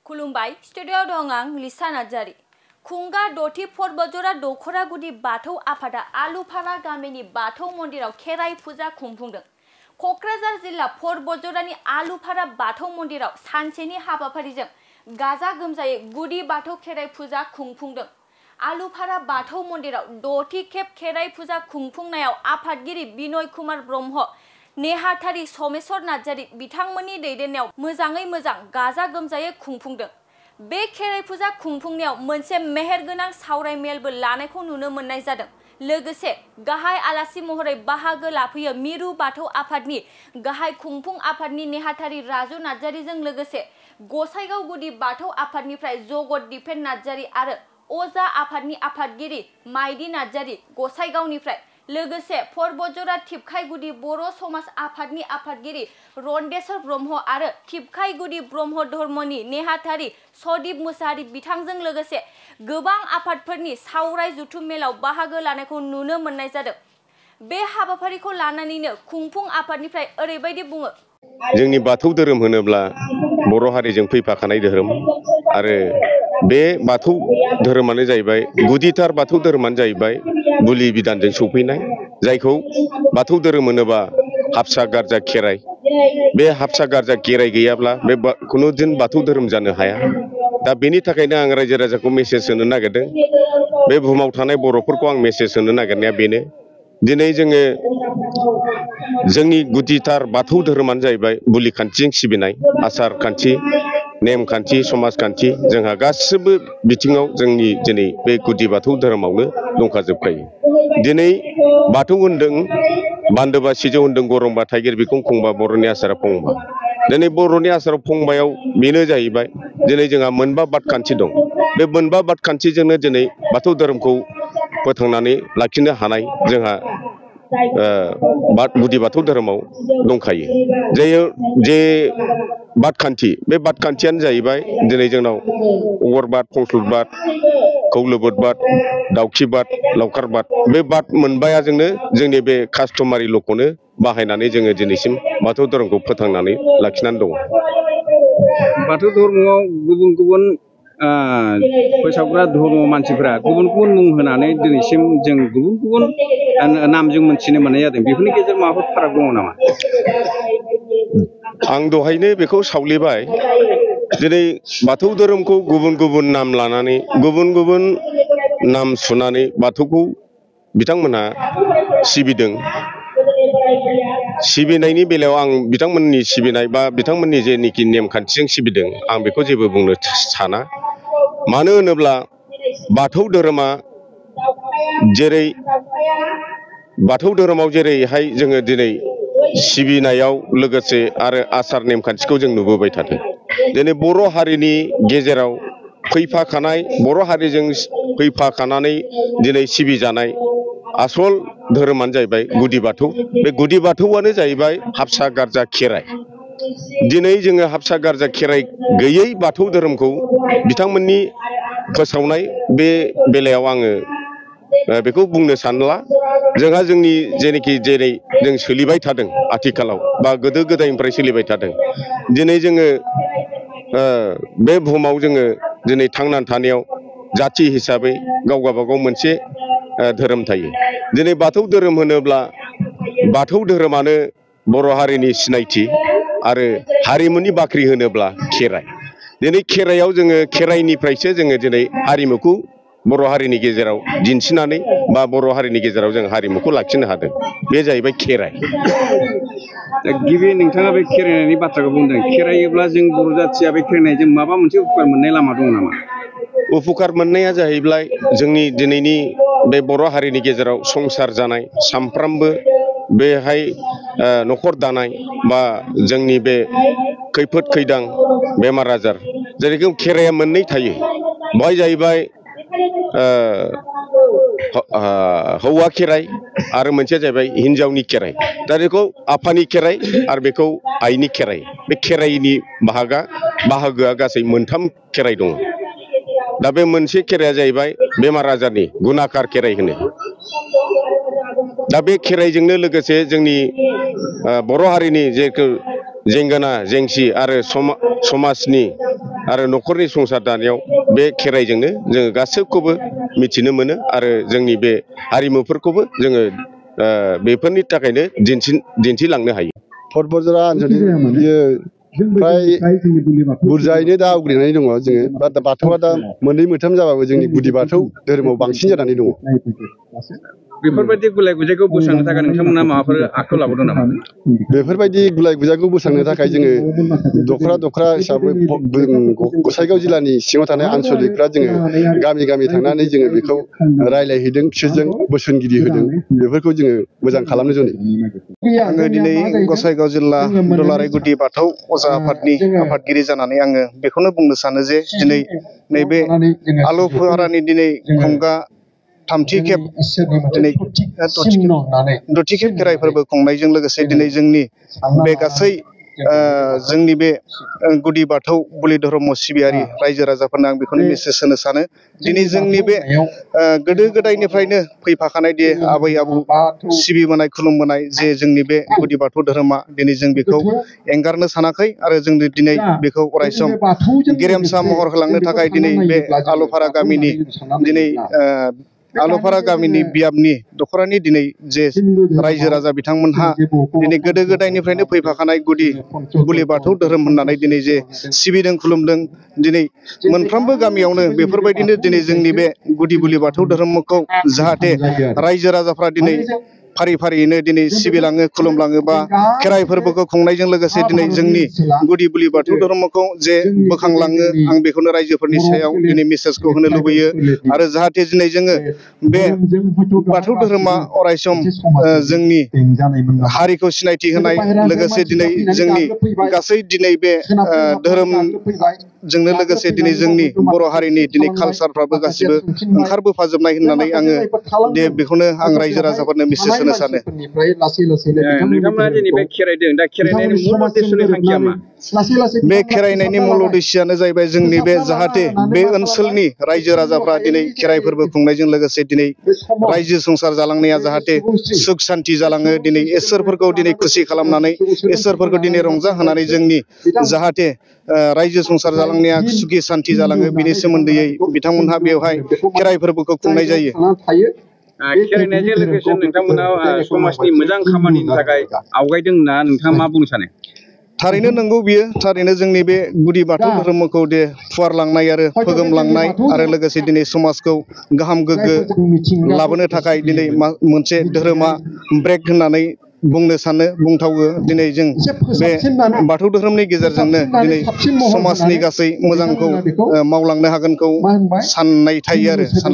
खुलुमबाय स्टुडिअ दं आं लिसा नार्जारी। खुंगा दथि फर बजरा दख'रा गुदि बाथौ आफादा आलुफारा गामिनि बाथौ मन्दिराव खेराइ फुजा खुंफुंदों। क'क्राझार जिल्ला फर बजरानि आलुफारा बाथौ मन्दिराव सानसेनि हाबाफारिजों गाजा गोमजायै गुदि बाथौ खेराइ फुजा खुंफुंदों। आलुफारा बाथौ मन्दिराव दथि खेब खेराइ फुजा खुंफुंनायाव आफादगिरि बिनय कुमार ब्रह्म, नेहाथारि समेश्वर नार्जारी बिथांमोननि दैदेननायाव मोजाङै मोजां गाजा गोमजायै खुंफुंदों। बे खेराइ फुजा खुंफुंनायाव मोनसे मेहेरगोनां सावराय मेलबो लानायखौ नुनो मोननाय जादों। लोगोसे गाहाय आलासि महरै बाहागो लाफैयो मिरु बाथौ आफादनि गाहाय खुंफुं आफादनि नेहाथारि राजु नार्जारीजों लोगोसे गसाइगाव गुदि बाथौ आफादनिफ्राय जगत दिपेन नार्जारी आरो अजा आफादनि आफादगिरि माइदि नार्जारी गसाइगावनिफ्राय लोगोसे फर बजरा थिपखाय गुदि बर' समाज आफादनि आफादगिरि रन्देश्वर ब्रह्म आरो थिपखाय गुदि ब्रह्म धर्मनि नेहाथारि सदीप मुसाहारि बिथांजों लोगोसे गोबां आफादफोरनि सावराय जथुम मेलाव बाहागो लानायखौ नुनो मोननाय जादों। बे हाबाफारिखौ लानानैनो खुंफुं आफादनिफ्राय ओरैबायदि बुङो। जोंनि बाथौ धोरोम होनोब्ला बर' हारिजों फैफाखानाय धोरोम आरो बे बाथौ धोरोमानो जाहैबाय गुदिथार बाथौ धोरोमानो जाहैबाय बुलि बिदानजों सौफैनाय, जायखौ बाथौ धोरोम होनोबा हाबसा गारजा खेराइ। बे हाबसा गारजा खेराइ गैयाब्ला बे खुनु दिन बाथौ धोरोम जानो हाया। दा बेनि थाखायनो आं रायजो राजाखौ मेसेज होनो नागिरदों। बे बुहुमाव थानाय बर'फोरखौ आं मेसेज होनो नागिरनाया बेनो, दिनै जोङो जोंनि गुदिथार बाथौ धोरोमानो जाहैबाय बुलि खान्थिजों सिबिनाय, आसार खान्थि, नेमखान्थि, समाजखान्थि जोंहा गासिबो बिथिङाव जोंनि दिनै बे गुदि बाथौ धोरोमावनो दंखाजोबखायो। दिनै बाथौ होनदों बान्दोबा सिजौ होनदों गरंबा थाइगिर बिखं खुंबा बर'नि आसारा फंबा। दिनै बर'नि आसाराव फंबायाव बेनो जाहैबाय दिनै जोंहा मोनबा बाद खान्थि दं। बे मोनबा बाद खान्थिजोंनो दिनै बाथौ धोरोमखौ फोथांनानै लाखिनो हानाय जोंहा गुदि बाथौ धोरोमाव दंखायो। जे बादखान्थि, बे बादखान्थियानो जाहैबाय दिनै जोंनाव अगरबाद, फंस्लद बाद, खौलोबोद बाद, दाउखि बाद, लावखार बाद, बे बाद मोनबायाजोंनो जोंनि बे कास्टमारि ल'खौनो बाहायनानै जोङो दिनैसिम बाथौ धोरोमखौ फोथांनानै लाखिनानै दङ। बाथौ धर्मआव गुबुन गुबुन फोसावग्रा धर्म मानसिफोरा गुबुन गुबुन मुं होनानै दिनैसिम जों गुबुन गुबुन नामजों मोनथिनो मोननाय जादों। बेफोरनि गेजेराव माबाफोर फाराग दङ नामा? आं दहायनो बेखौ सावलेबाय। दिनै बाथौ धोरोमखौ गुबुन गुबुन नाम लानानै गुबुन गुबुन नाम सुनानै बाथौखौ बिथांमोनहा सिबिदों। सिबिनायनि बेलायाव आं बिथांमोननि सिबिनाय बा बिथांमोननि जेनिखि नेमखान्थिजों सिबिदों आं बेखौ जेबो बुंनो साना। मानो होनोब्ला बाथौ धोरोमा जेरै बाथौ धोरोमाव जेरैहाय जोङो दिनै सिबिनायाव लोगोसे आरो आसार नेमखान्थिखौ जों नुबोबाय थादों। दिनै बर' हारिनि गेजेराव फैफाखानाय, बर' हारिजों फैफाखानानै दिनै सिबिजानाय आसल धोरोमानो जाहैबाय गुदि बाथौ। बे गुदि बाथौआनो जाहैबाय हाबसा गारजा खेराइ। दिनै जोङो हाबसा गारजा खेराइ गैयै बाथौ धोरोमखौ बिथांमोननि फोसावनाय बे बेलायाव आङो बेखौ बुंनो सानला। जोंहा जोंनि जेनोखि जेरै जों सोलिबाय थादों आथिखालाव बा गोदो गोदायनिफ्राय सोलिबाय थादों। दिनै जोङो बे बुहुमाव जोङो दिनै थांनानै थानायाव जाथि हिसाबै गाव गावबागाव मोनसे धोरोम थायो। दिनै बाथौ धोरोम होनोब्ला बाथौ धोरोमानो बर' हारिनि सिनायथि आरो हारिमुनि बाख्रि होनोब्ला खेराइ। दिनै खेराइयाव जोङो खेराइनिफ्रायसो जोङो दिनै हारिमुखौ बर' हारिनि गेजेराव दिन्थिनानै बा बर' हारिनि गेजेराव जों हारिमुखौ लाखिनो हादों। बे जाहैबाय खेराइ। गिबि नोंथाङा बे खेराइनायनि बाथ्राखौ बुंदों। खेरायोब्ला जों बर' जाथिया बे खेराइनायजों माबा मोनसे उपकार मोननाय लामा दङ नामा? उपकार मोननाया जाहैबाय जोंनि दिनैनि बे बर' हारिनि गेजेराव संसार जानाय, सामफ्रामबो बेहाय न'खर दानाय बा जोंनि बे खैफोद खैदां बेमार आजार, जेरैखम खेराइया मोननै थायो। बेवहाय जाहैबाय हौवा खेराइ आरो मोनसेया जाहैबाय हिन्जावनि खेराइ। दा बेखौ आफानि खेराइ आरो बेखौ आइनि खेराइ। बे खेराइनि बाहागोआ गासै मोनथाम खेराइ दङ। दा बे मोनसे खेराइया जाहैबाय बेमार आजारनि गुनाकार खेराइ होनो। दा बे खेराइजोंनो लोगोसे जोंनि बर' हारिनि जेखौ जेंगोना जेंसि आरो समाजनि आरो न'खरनि संसार दानायाव बे खेराइजोंनो जोङो गासैखौबो मिथिनो मोनो आरो जोंनि बे हारिमुफोरखौबो जोङो बेफोरनि थाखायनो दिन्थिलांनो हायो। बतझरा आनसलिक बियो फ्राय बुरजायैनो दा आवग्रिनानै दङ। जोङो बाथौआ दा मोननै मोनथाम जाबाबो जोंनि गुदि बाथौ धोरोमाव बांसिन जानानै दङ। बेफोरबायदि गुलाय गुजायखौ बोस्रांनो थाखाय नोंथांमोना माबाफोर आखायाव लाबोदों नामा? बेफोरबायदि गुलाय गुजायखौ बोस्रांनो थाखाय जोङो दख'रा हिसाबै गसाइगाव जिल्लानि सिङाव थानाय आनसलिकफ्रा जोङो गामि गामि थांनानै जोङो बेखौ रायलायहैदों, बिसोरजों बोसोनगिरि होदों, बेफोरखौ जोङो मोजां खालामनो जनै। आङो दिनै गसाइगाव जिल्ला दुलाराय गुदि बाथौ अजा आफादनि आफादगिरि जानानै आङो बेखौनो बुंनो सानो जे दिनै नैबे आलुफारानि दिनै खुंगा थामथि खेब दिनै दथि खेब खेराइ फोरबो खुंनायजों लोगोसे दिनै जोंनि बे गासै जोंनि बे गुदि बाथौ बुलि धर्म सिबियारि रायजो राजाफोरनो आं बेखौनो मेसेज होनो सानो। दिनै जोंनि बे गोदो गोदायनिफ्रायनो फैफाखानाय दे आबै आबौ सिबिबोनाय खुलुमबोनाय जे जोंनि बे गुदि बाथौ धोरोमा दिनै जों बेखौ एंगारनो सानाखै आरो जों दिनै बेखौ अरायसम गेरेमसा महर होलांनो थाखाय दिनै बे आलुफारा गामिनि दिनै आलुफारा गामिनि बियाबनि दख'रानि दिनै जे रायजो राजा बिथांमोनहा दिनै गोदो गोदायनिफ्रायनो फैफाखानाय गुदि बुलि बाथौ धोरोम होननानै दिनै जे सिबिदों खुलुमदों, दिनै मोनफ्रोमबो गामियावनो बेफोरबायदिनो दिनै जोंनि बे गुदि बुलि बाथौ धोरोमखौ जाहाथे रायजो राजाफ्रा दिनै फारि फारियैनो दिनै सिबिलाङो खुलुमलाङो बा खेराइ फोरबोखौ खुंनायजों लोगोसे दिनै जोंनि गुदि बुलि बाथौ धर्मखौ जे बोखांलाङो, आं बेखौनो रायजोफोरनि सायाव दिनै मेसेजखौ होनो लुबैयो। आरो जाहाथे दिनै जोङो बे बाथौ धोरोमा अरायसम जोंनि हारिखौ सिनायथि होनाय लोगोसे दिनै जोंनि गासै दिनै बे धोरोमजोंनो लोगोसे दिनै जोंनि बर' हारिनि दिनै कालसारफ्राबो गासिबो ओंखारबोफाजोबनाय होननानै आङो बेखौनो आं रायजो राजाफोरनो मेसेज होनो सानो। नोंथांमोना दिनै बे खेराइदों, दा खेराइनायनि मुल उद्देশ্যनि थांखिया मा? बे खेराइनायनि मुल उद्देश्यआनो जाहैबाय जोंनि बे जाहाथे बे ओनसोलनि रायजो राजाफ्रा दिनै खेराइ फोरबो खुंनायजों लोगोसे दिनै रायजो संसार जालांनाया जाहाथे सुख सान्ति जालाङो, दिनै इसोरफोरखौ दिनै खुसि खालामनानै इसोरफोरखौ दिनै रंजाहोनानै जोंनि जाहाथे रायजो संसार जालांनाया सुखि सान्ति जालाङो, बिनि सोमोन्दैयै बिथांमोनहा बेवहाय खेराइ फोरबोखौ खुंनाय जायो। खेराइनायजों लोगोसे नोंथांमोना समाजनि मोजां खामानिनि थाखाय आवगायदों होनना नोंथाङा मा बुंनो सानो? थारैनो नंगौ बियो, थारैनो जोंनि बे गुदि बाथौ धोरोमखौ फुवारलांनाय आरो फोगोमलांनाय आरो लोगोसे दिनै समाजखौ गाहाम गोग्गो लाबोनो थाखाय दिनै मोनसे धोरोमा ब्रेक होननानै बुंनो सानो, बुंथावो। दिनै जों बे बाथौ धोरोमनि गेजेरजोंनो दिनै समाजनि गासै मोजांखौ मावलांनो हागोनखौ साननाय थायो आरो।